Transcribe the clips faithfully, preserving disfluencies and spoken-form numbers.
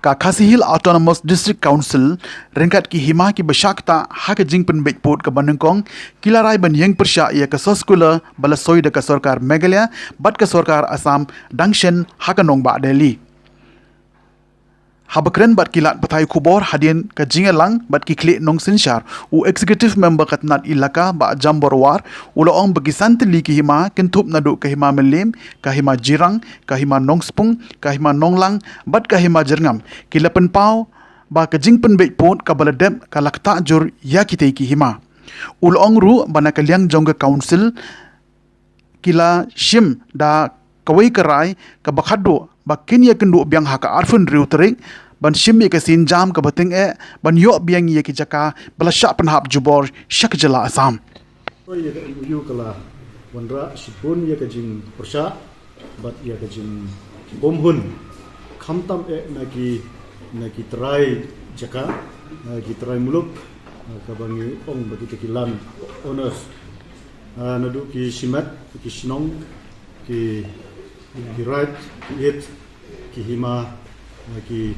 Ka Khasi Hills Autonomous District Council ryngkat ki hima kiba shah ktah ha ka jingpynbeit pud kaba nyngkong ki la rai ban ïeng pyrshah ïa ka soskular ba la soi da ka sorkar Meghalaya bad ka sorkar Assam dang shen ha ka nongbah Delhi. Haba kren bad ki lad pathai khubor hadien ka jingïalang bad ki khlieh nongsynshar, u Executive Member ka tnat Elaka Bah Jambor War u la ong ba ki san tylli ki hima kynthup naduh ka Hima Mylliem, ka Hima Jirang, ka Hima Nongspung, ka Hima Nonglang bad ka Hima Jyrngam ki la pynpaw ba ka jingpynbeit pud kaba la dep ka la ktah jur ïa kitei ki hima. U la ong ruh ba na ka liang jong ka Council ki la shim da kawei ka rai kaba khatduh ba kin ïakynduh biang ha ka arphew hynriew tarik ban shim ïa ka sienjam kaba tyngeh ban ïoh biang ïa ki jaka ba la shah pynhap jubor sha ka jylla Assam. Ïa ka M O U ka la wanrah shibun ïa ka jingpyrshah bad ïa ka jingbymhun, khamtam eh na ki, na ki trai jaka, na ki trai muluk, na kaba ngi ong ba kita ki land owners. Ah, naduh ki shimet, ki shnong, ki, ki raid, ki it, ki hima, ah, ki,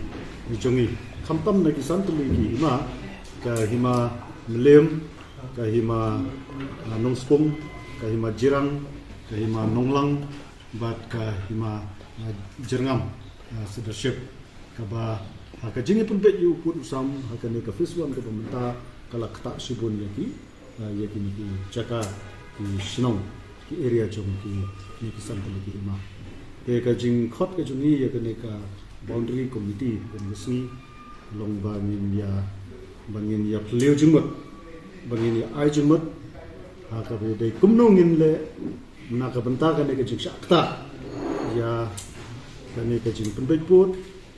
ki jong ngi. Khamtam na ki san tylli ki hima, ka Hima Mylliem, ka Hima, ah, Nongspung, ka Hima Jirang, ka Hima Nonglang, bad ka Hima, ah, Jyrngam, ah, Cedarship. Kaba ha ka jingïapynbeit ïa u pud u sam ha kane ka phase one kaba mynta ka la ktah shibun ïa ki, ah, ïa kine ki jaka, ki shnong, ki area jong ki, kine ki san tylli ki hima. Te ka jingkhot ka jong ngi ïa kane ka boundary committee kane ka sngi long ba ngin ïa, ba ngin ïa phylliew jingmut, ba ngin ïa ai jingmut ha kaba dei kumno ngin leh na ka bynta kane ka jingshah ktah ïa kane ka jingpynbeit pud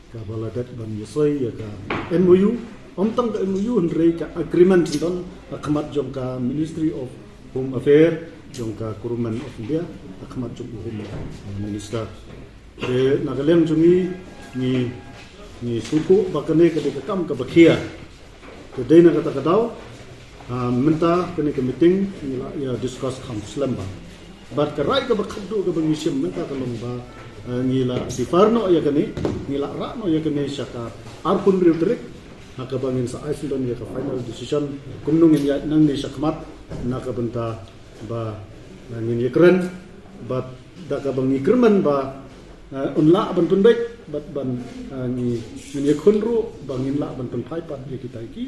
kaba la dep ban ïasoi ïa ka M O U, ym tang ka M O U hynrei ka agreement don ha khmat jong ka Ministry of Home Affairs jong ka Government of India, ha khmat jong u Home Minister. Te na ka liang jong ngi, ngi, ngi sngewthuh ba kane ka dei ka kam kaba khia. Te dei na kata ka daw, ah, mynta kane ka meeting ngi la ïa discuss kham slem bha. Bad ka rai kaba khatduh kaba ngi shim mynta ka long ba, ah, ngi la defer noh ïa kane, ngi la rah noh ïa kane sha ka arphew hynriew tarik, ha kaba ngin sa ai sngewdon ïa ka final decision kumno ngin ïaid nangne shakhmat na ka bynta ba, ah, ngin ïakren bad da kaba ngi kyrmen ba, ah, un lah ban pynbeit bad ban, ah, ngi, ngin ïakhun ruh ba ngin lah ban pynphai pat ïa kita ki,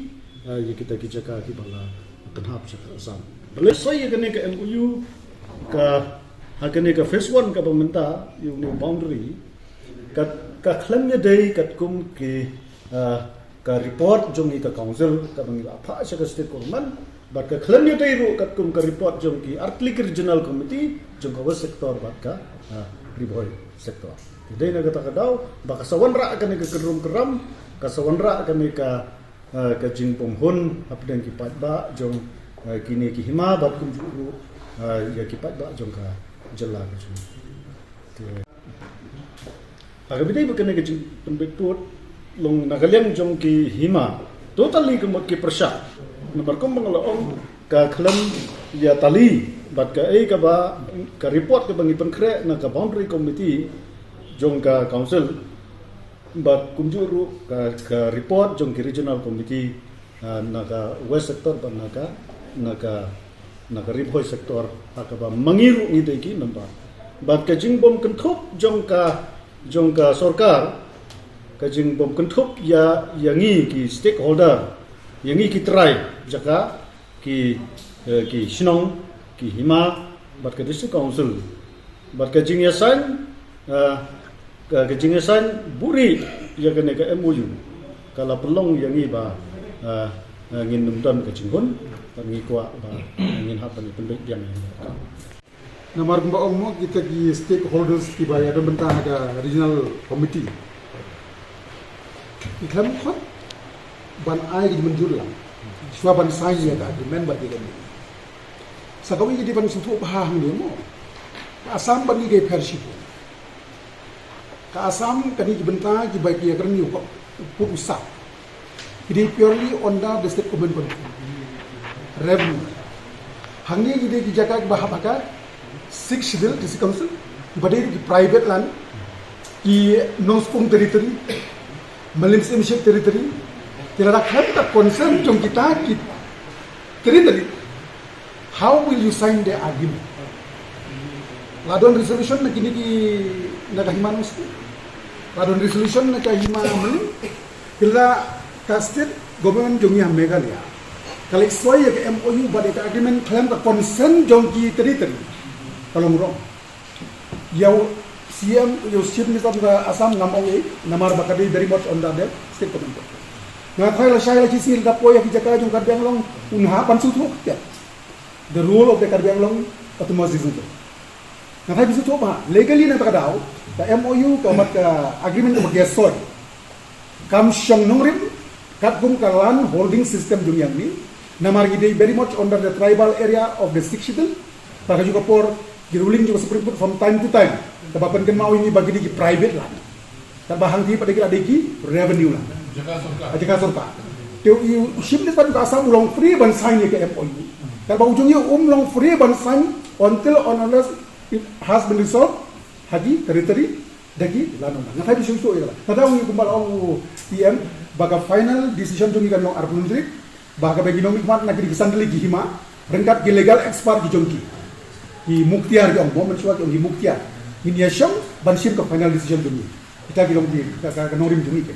ah, ïa kita ki jaka kiba la pynhap sha ka Assam. Balei soi ïa kane ka M O U ka, ha kane ka phase one kaba mynta ïa une u boundary ka, ka khlem ïadei katkum ki, ah, ka report jong ngi ka council kaba ngi la phah sha ka state government, bad ka khlem ïadei ruh katkum ka report jong ki artylli ki regional committee jong ka West Sector bad ka, ah, Ri Bhoi Sector. Te dei na kata ka daw ba ka sa wanrah kane ka kynrum kynram, ka sa wanrah kane ka, ah, ka jingbymhun hapdeng ki paidbah jong, ah, kine ki hima bad kumjuh ruh, ah, ïa ki paidbah jong ka jylla ka jong ngi. Te ha kaba ïadei bad kane ka jingpynbeit pud long na ka liang jong ki hima, totally ka mut ki pyrshah. Namar kumba nga la ong ka khlem ïatylli bad kaei kaba, ka report kaba ngi pynkhreh na ka boundary committee jong ka council bad kumjuh ruh ka, ka report jong ki regional committee, ah, na ka West Sector bad na ka, na ka, na ka Ri Bhoi Sector ha kaba ma ngi ruh ngi dei ki member. Bad ka jingbymkynthup jong ka, jong ka sorkar, ka jingbymkynthup ïa, ïa ngi ki stakeholder, ïa ngi ki trai jaka, ki, eh, ki shnong, ki hima bad ka District Council bad ka jingïasain, ah, ka, ka jingïasain buhrieh ïa kane ka M O U ka la pynlong ïa ngi ba, ah, ah, ngin nym don ka jinghun bad ngi kwah ba ngin hap ban pynbeit biang ïa ngi. Namar kumba ong mo kita ki stakeholders kiba ïadon bynta ha ka regional committee ki khlem khot ban ai ka jingmynjur lang shuwa ban sign ïa ka agreement bad ïa ka M O U. Sa kawei ka dei ban sngewthuh bha hangne mo, ka Assam bad ngi ka pher shibun. Ka Assam kane ki bynta kiba ki ïakren ïa u pud u sap ki dei purely under the state government control. Revenue. Hangne ki dei ki jaka kiba hap ha ka Sixth Schedule District Council kiba dei ki private land, ki Nongspung Territory. Mylliem Syiemship Territory, ki la da khlem ka consent jong kita ki territory, how will you sign the agreement? La don resolution na kine ki, na ka hima Nongstoiñ, la don resolution na ka hima Mylliem. Ki la, ka state government jong ngi ha Meghalaya ka la soi ïa ka M O U bad ïa ka agreement khlem ka consent jong ki territory. Ka long wrong. Ïa u C M, ïa u Chief Minister ka Assam ngam ong ei, namar ba ka dei very much under the state government. Nga tharai lashai lashisngi lada poi ha ki jaka jong Karbi Anglong, un hap ban sngewthuh ïa the role of the Karbi Anglong Autonomous Region. Nga tharai phi sngewthuh ba legally na kata ka daw, ka M O U, ka mat ka agreement kaba ki soi, kam shong nongrim katkum ka land holding system jong ngi hangne. Namar ngi dei very much under the tribal area of the Sixth Schedule. Bad kajuh ka por ki ruling jong ka Supreme Court from time to time, kaba pynkynmaw ïa ngi ba ki dei ki private land, katba hangtei pat ki la dei ki revenue land, jaka sorkar. Jaka sorkar. Te u Chief Minister ka Assam u long free ban sign ïa ka M O U, katba u jong ngi um long free ban sign until and unless it has been resolved ha ki territory da ki landowner. Nga tharai phi sngewthuh ïa kata. Nga tharai kumba la ong u P M, ba ka final decision jong ngi kan long arphew tarik, ba kaba ki nongmihkhmat na ki dei ki san tylli ki hima, ryngkat ki legal expert ki jong ki, ki mukhtiar ki ong, mo, mynshuwa ki ong ki mukhtiar, ngin ïa shong ban shim ka final decision jong ngi. Kita ki long ki, ka, ka, ka nongrim jong ngi ki.